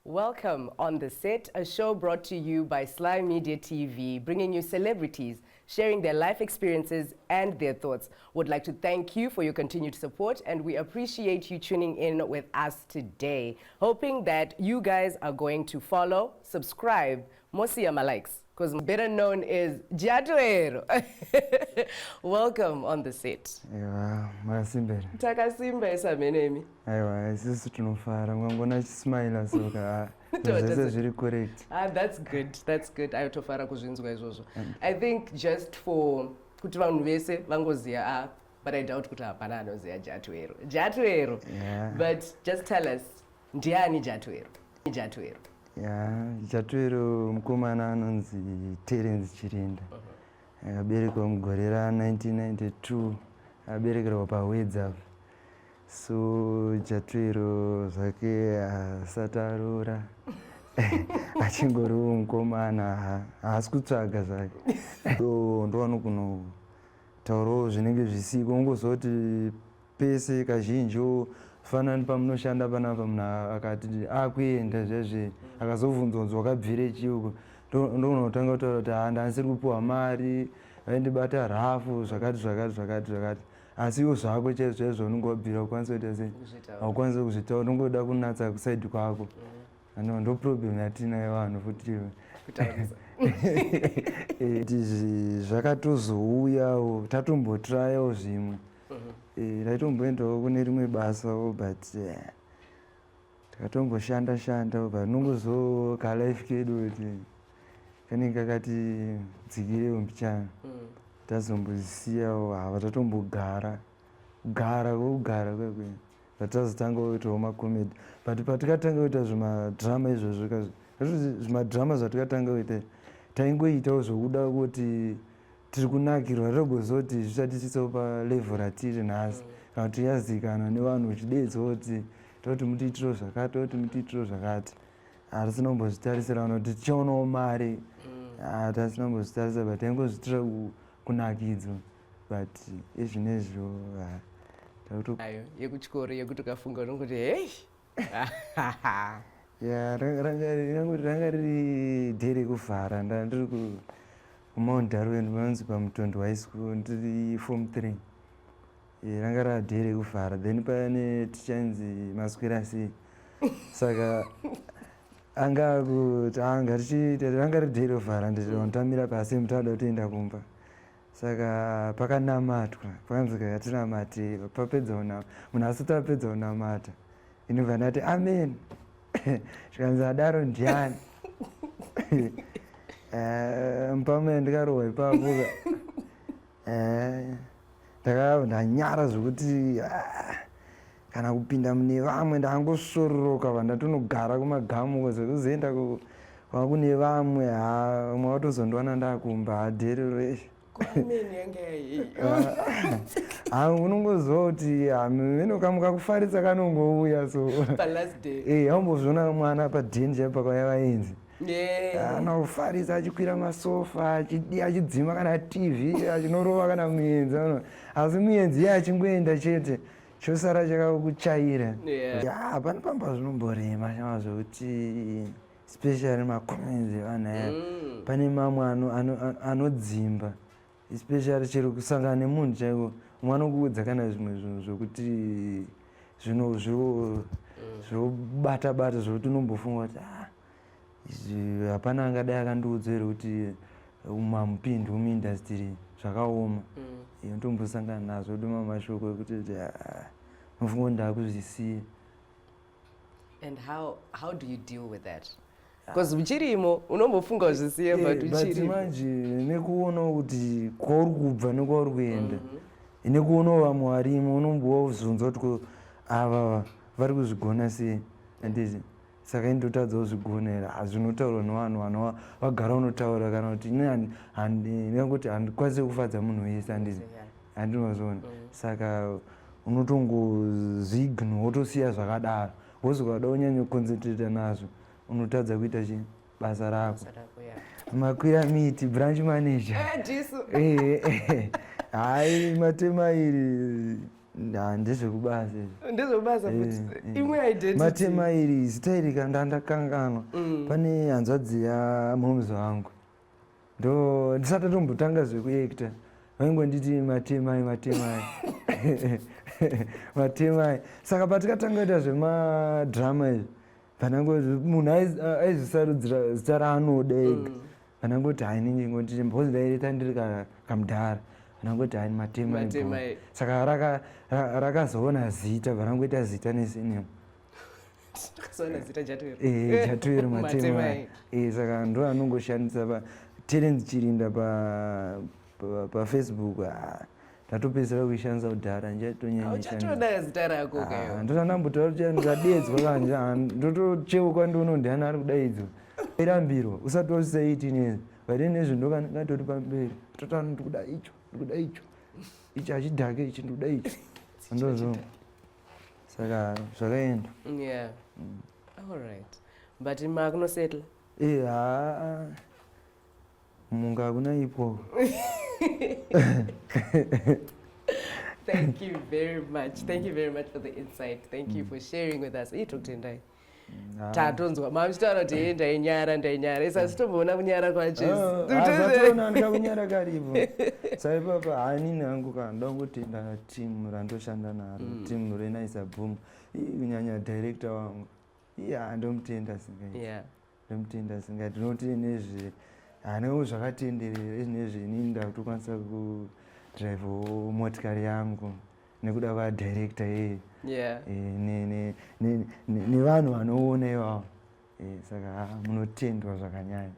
Welcome on The Set, a show brought to you by Slymedia TV, bringing you celebrities sharing their life experiences and their thoughts. Would like to thank you for your continued support, and we appreciate you tuning in with us today. Hoping that you guys are going to follow, subscribe, mosiya ma likes, because better known is Jatuero. Welcome on The Set. Aiwa, makasimba here? Takasimba esamenemi. Aiwa, isusu tinofara mukangona achismaila soka zvese zviri correct. Ah, that's good, that's good. Aitofara kuzvinzwa izvozvo. I think just for kuti vanhu vese vangoziva, ah, but I doubt kuti hapana anoziva Jatuero. Jatuero. But just tell us, ndiani Jatuero? Jatuero. Ya, Jatuero mukomana anonzi Terence Chirinda. Akaberekwa mugore ra1992, akaberekerwa paWedza. So Jatuero zvake asati aroora, achingoriwo mukomana, haasi kutsvaga zvake. So ndovanokunotaurawo zvinenge zvisiko, ungozoti pese kazhinji fanani pamunoshanda panapa, munhu akati akuenda zvezve akazobvunzwa kunzi wakabvire chiuko, ndounotanga kutaura kuti ha, ndandisiri kupiwa mari, vaindibata rafu, zvakati zvakati zvakati zvakati. Asi iwo zvako chaizvo chaizvo unenge wabvira ukwanisa kuita sei? Haukwanisi kuzvitaura, unongoda kunatsa kusaidi kwako. Ano ndo problem yatinayo vanhu futi kuti zvakatozouyawo tatombotrayawo zvimwe. Ndaitomboendawo kune rimwe basawo, but takatomboshanda shandawo, but unongozo kalife kedu kuti kanenge kakati dzikirewo mbichana. Tazombosiyawo hava, tatombogara kugara kwokugara kwekwe, patazotanga kuitawo macomedy. But patikatanga kuita zvimadrama izvozvo, zvimadrama zvatikatanga kuita, taingoitawo zvokuda kuti tiri kunakirwa, togozoti zvichatisvitsawo palevel ratiri nhasi, kana kuti yazikanwa nevanhu, uchidedzwa kuti toti mutiitiro zvakati, toti mutiitiro zvakati. Hatisina kumbozvitarisira kana kuti tichaonawo mari, hatasina kumbozvitarisira, but taingozviitira kunakidzwa. But izvinezvo Ayo yekuchikoro yekuti ukafunga unongoti, "Hei." Ya, ranga riri day rekuvhara. Ndiri kuMount Darwin, panonzi paMutondo High School, ndiri form 3. Ranga raa day rekuvhara, then pane tichanzi maswera sei, saka anga kuti anga tichiita, ranga riri day rekuvhara, nditamira pasi, mutada kutoenda kumba. Saka pakanamatwa, pakanzi katinamate, papedza munhu asati apedza kunamata, inobva ndati, "Amen." Zvikanzi, "Adaro ndiani?" Pamwe ndikarohwa ipapo, ndakabva ndanyara zvokuti, ah, kana kupinda mune vamwe ndangosvororoka, vandatonogara kumagamu, kuzoenda kwava kune vamwe, ha, vamwe vatozondiwana ndakumba hadherero. Amen yanga yaiyi? Ha, unongoziva kuti menokamuka kufarisa kanongouya so. Palast day. Aumbozviona mwana padhenji apa kwaya vaenzi ana kufarisa, achikwira masofa, achidzima kana TV, achinorova kana muenzi ano. Asi muenzi iye achingoenda chete, chosara chakakuchaira. Ya, pane pamba zvinomborema chama zvokuti, especially macomments evanhu aya. Pane mamwe anodzimba, especially chero kusangana nemunhu chaiko, umwe anokuudza kana zvimwe zvinhu zvokuti zvinobata bata, zvokuti unombofunga kuti, "Ah, izvi hapana angadai akandiudza here kuti mamupindi muindustry zvakaoma?" Unotombosangana nazvo doma mashoko ekuti ah, unofunga kuti ndakuzvisiya. And how do you deal with that? Because uchirimo unombofunga kuzvisiya, but But uchirimo. Manje nekuonawo kuti kwauri kubva nekwauri kuenda, nekuonawo vamwe varimo, unombovazunza kuti ko ava vari kuzvigona sei, handiti? Saka indotadzawo zvigona here? Hazvinotaurwa nevanhu, vanhu vagara unotaura, kana kuti ini ndingangoti handikwanisi kufadza munhu wese, handiti? Handinozviona. Saka unotongozviignore, wotosiya zvakadaro, wozi ukada kunyanya kuconcentrata nazvo, unotadza kuita chi basa rako. Basa rako, yeah. Makwira miti, branch manager. Jesu. Hai, matema iri. Ndezvekubasa izvi. Ndezvekubasa futi. Eh, eh. Imwe identity. Matema iri zita iri ka ndandakanganwa. Pane hanzvadzi yamhoms vangu. Ndo ndisati ndatombotanga zvekuacta. Vaingonditi matemai matemai. Matemai. Saka patikatanga kuita zvemadrama izvi, panango munhu aizisarudzira zita raanoda ega. Panangoti hai inini ngoti because ndaireta ndiri kamudhara. Panangoti hai matemai. Matemai. Saka rakazoona zita, parangoita zita nesenemu. Rakazoona zita Jatuwero. Eh, Jatuwero Matemai. Eh, saka ndo anongoshandisa pa Terence Chirinda pa Facebook. Ah, ndatopedzisira kuishandisa kudhara, ndichatonyanya. Uchatoda zita rako kayo. Ah, ndotandambotaura kuti ndikadedzwa kanje, ah, ndotocheuka ndoona ndiani ari kudaidzwa. Irambirwa usati wasvitsa 18 years. But nezvo ndokangatori pamberi. Totano ndikuda icho, ndikuda icho. Ichi hachidhake ichi, ndikuda icho. Ndozvo. Saka zvakaenda. Yeah. All right. But makunosettle. Eh, haa. Munga hakuna ipo. Thank you very much. Thank you very much for the insight. Thank you for sharing with us. Itokutendai. Tatonzwa mamuchitaura kuti hee ndainyara ndainyara, isasi tomboona kunyara kwacho. Zvatoona ndikakunyara karipo. Saipapa hanini hangu ka ndangotenda timu randoshanda naro, timu reNaisa Boom, kunyanya director wangu. Iya, ndomutenda singaiti. Ndomutenda singaiti. Ndinoti nezve hanewo zvakatenderera izvinezvi, inini ndakutokwanisa kudhiraivhawo motikari yangu nekuda kwadirector iyeye nevanhu vanoona ivavo. Saka munotendwa zvakanyanya.